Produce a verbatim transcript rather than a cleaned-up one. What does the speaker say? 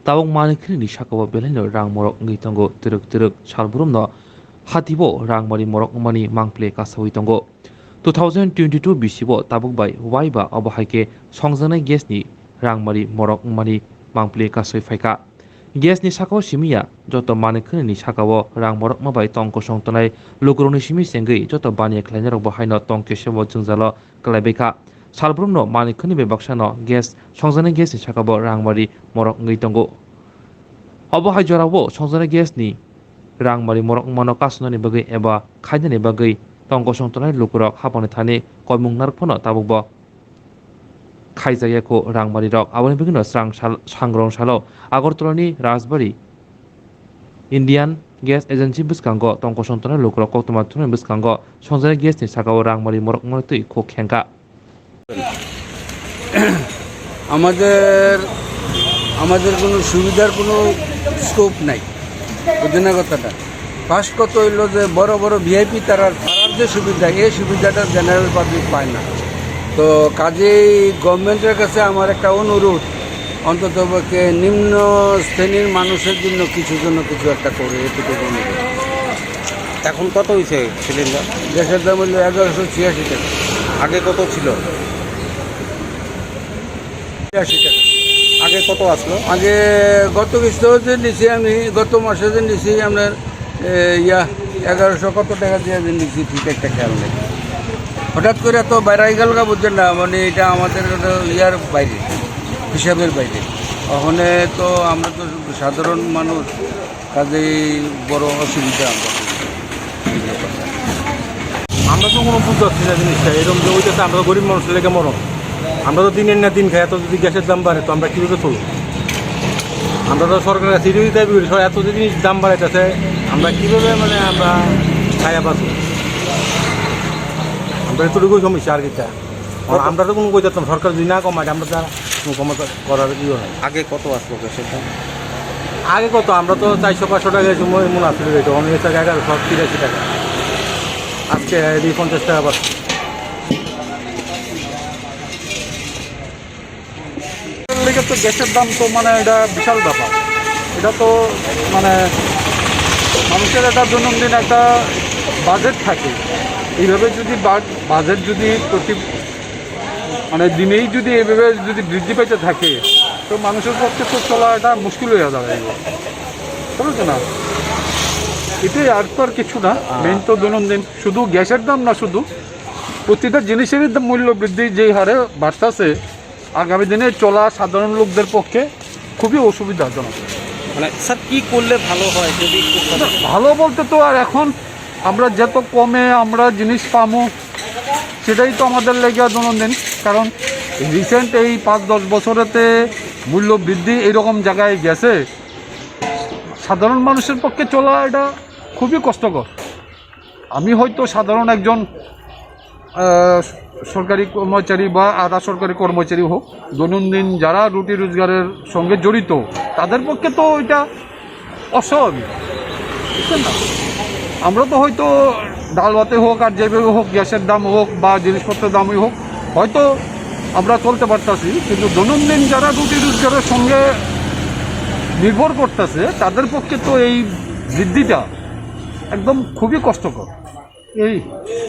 Tabuk manwi khwnini sakao belaino rang morok wngwi tongo twrwk twrwk. Salbrumno hatibo rangmari morok wngmani mangpli kasawi tongo. Two thousand twenty-two bisibo tabuk bai waiba obo hai khe songjaknai gasni rangmari morok wngmani mangpli kaswi phaikha. Gasni sakao simiya joto manwi khwnini sakao rang morokma bai tong kosong tongnai lukurokni simi chengwi joto baniya khlainairokbo haino tong kesebo jwngjalo kwlaibaikha. Salbrumno manwi khwnwi bai baksano gas songjaknai gasni sakao rangmari morok wngwi tongo. Obo hai jorao songjaknai gasni rangmari morok wngmano kasonani bagwi eba khainani bagwi tong kosong tongnai lukurok haphangni thani koimung narwk phano tabukbo khaijakya kho rangmarirok. Aboni bagwino srang sal-, sangrong salo Agartalani Rajbari Indian Gas Agency bwskango tong kosong tongnai lukurok koktwma thumnani bwskango songjaknai gasni sakao rangmari morok wngmani twi khuk khengkha. আমাদের আমাদের কোনো সুবিধার কোনো স্কোপ নাই, বুঝলেন না কথাটা? ফার্স্ট কথা হইলো যে বড় বড় ভিআইপি তারা, তারার যে সুবিধা, এই সুবিধাটা জেনারেল পাবলিক পায় না। তো কাজেই গভর্নমেন্টের কাছে আমার একটা অনুরোধ, অন্তত পক্ষে নিম্ন শ্রেণীর মানুষের জন্য কিছু জন্য কিছু একটা করে, এটুকু অনুরোধ। এখন কত হইছে সিলিন্ডার? গ্যাসের দাম হইলো এগারোশো ছিয়াশি টাকা। আগে কত ছিল? ছিয়াশি টাকা। আগে কত আসলো? আগে গত কিস্তি যে নিছি আমি, গত মাসে যে নিছি আপনার, এ, ইয়া, এগারোশো কত টাকা দিয়ে যে নিছি, ঠিক একটা খেয়াল নেই। হঠাৎ করে তো বেড়াই গেল গা, বুঝছেন না, মানে এটা আমাদের একটা ইয়ার বাইরে, হিসাবের বাইরে। ওখানে তো আমরা তো সাধারণ মানুষ, কাজেই বড় অসুবিধা আমরা। আমরা তো কোনো বুঝতে পারছি না জিনিসটা, এরকম যে হইতেছে, আমরা তো গরিব মানুষের লেগে মরণ। আমরা তো দিনের না দিন খাই, এত যদি গ্যাসের দাম বাড়ে তো আমরা কীভাবে চলবো? আমরা তো সরকারের কাছে এটাই দাবি করি, সর-, এত যে জিনিস দাম বাড়াইতেছে, আমরা কীভাবে মানে আমরা খাইয়া বাঁচবো? আমরা এতটুকুই সমস্যা আর কিতা। আর কত? আমরা তো কোনো কই যেতাম, সরকার যদি না কমায়, আমরা তো আর কোনো কমাতে করার ইয়েও নাই। আগে কত আসলো গ্যাসের দাম? আগে কত? আমরা তো চারশো পাঁচশো টাকা এই সময় মনে আসছিল, রেট অনেক টাকা, এগারোশো তিরাশি টাকা। আজকে এই পঞ্চাশ টাকা বাড়ছে। লেগে তো গ্যাসের দাম তো মানে এটা বিশাল ব্যাপার। এটা তো মানে মানুষের একটা দৈনন্দিন একটা বাজেট থাকে। এইভাবে যদি বা-, বাজেট যদি প্রতি মানে দিনেই যদি এইভাবে যদি বৃদ্ধি পাইতে থাকে, তো মানুষের পক্ষে তো চলা এটা মুশকিল হয়ে দাঁড়ায়, বুঝছো না? এটাই, আর তো আর কিছু না। মেইন তো দৈনন্দিন শুধু গ্যাসের দাম না, শুধু প্রতিটা জিনিসেরই দাম, মূল্য বৃদ্ধি যেই হারে বাড়তেছে, আগামী দিনে চলা সাধারণ লোকদের পক্ষে খুবই অসুবিধাজনক। মানে স্যার, কি করলে ভালো হয় যদি একটু না, ভালো বলতে তো আর এখন আমরা যত কমে আমরা জিনিস পামু, সেটাই তো আমাদের লেগে দৈনন্দিন। কারণ রিসেন্ট এই পাঁচ দশ বছরেতে মূল্য বৃদ্ধি এইরকম জায়গায় গেছে, সাধারণ মানুষের পক্ষে চলা এটা খুবই কষ্টকর। আমি হয়তো সাধারণ একজন, আহ, সরকারি কর্মচারী বা আধা সরকারি কর্মচারী হোক, দৈনন্দিন যারা রুটি রোজগারের সঙ্গে জড়িত, তাদের পক্ষে তো এটা অস্বাভাবিক, বুঝছেন না? আমরা তো হয়তো ডাল ভাতে হোক আর যেভাবে হোক, গ্যাসের দাম হোক বা জিনিসপত্রের দামই হোক, হয়তো আমরা চলতে পারতাছি, কিন্তু দৈনন্দিন যারা রুটি রোজগারের সঙ্গে নির্ভর করতেছে, তাদের পক্ষে তো এই বৃদ্ধিটা একদম খুবই কষ্টকর। এই